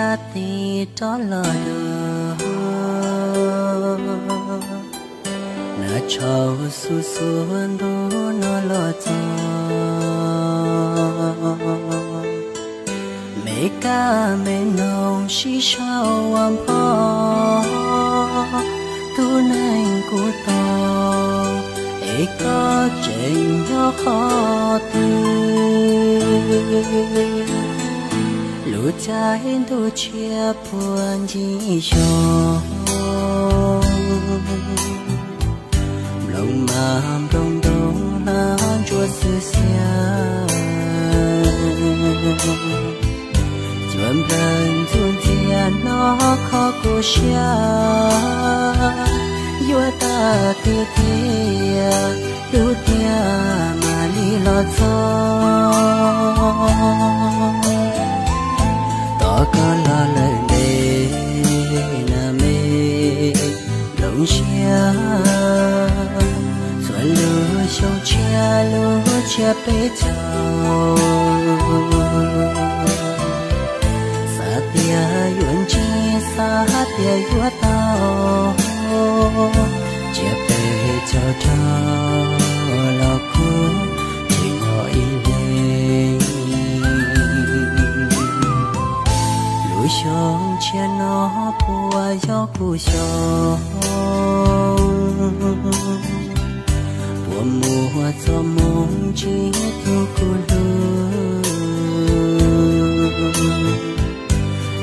Tis rov los lug, nag tshauv xuv xuav ntuj no los txog. Me kab me noog sib sau ua npho, tub neeg kuv tau, es koj tseem nyob qhov twg? Lub caij ntuj tshiab puag ncig xyoo, nplooj mas nplooj ntoo hlab ntsuab xwb xiab. Cua nplawg ntxuj ntxiag hnov kho kuv siab, yuav tag tiag tiag, lub tiag mam li los txog. Tos koj los lawm ntev na me nplooj siab, txhua lub xyoo tshiab lub tshiab peb caug. Xav tias yuav ntsib, xav tias yuav tau, tsiab peb caug rau los kuv tseem nyob ib leeg. Lub xyoo tshiab no puas yog kuv xyoo, puas muaj txoj hmoo ntsib tus kuv hlub,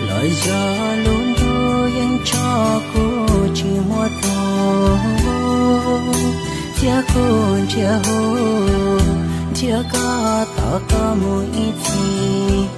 los yog lub ntuj yeej tso kuv tsis muaj tus, thiab kuv nrhiav hu, nrhiav koj tos koj mus ib txhis.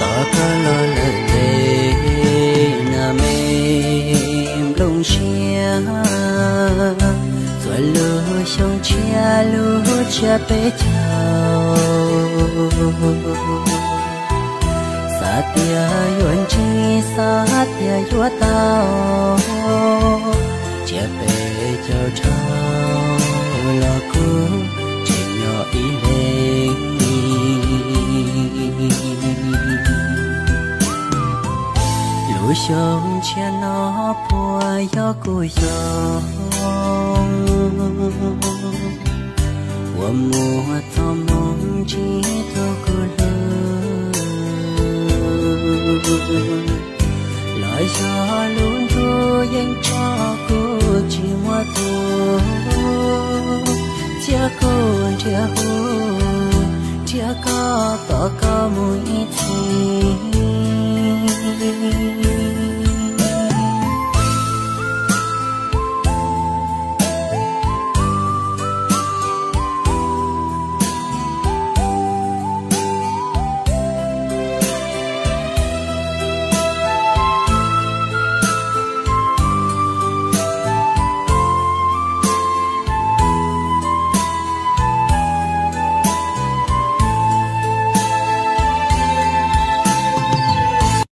Tos koj los lawm ntev na me nplooj siab, txhua lub xyoo tshiab lub tshiab peb caug. Xav tias yuav ntsib, xav tias yuav tau, tsiab peb caug rau los kuv tseem nyob ib leeg. Lub xyoo tshiab no puas yog kuv xyoo, puas muaj txoj hmoo ntsib tus kuv hlub, los yog lub ntuj yeej tso kuv tsis muaj tus, thiab kuv nrhiav hu, nrhiav koj tos koj mus ib txhis.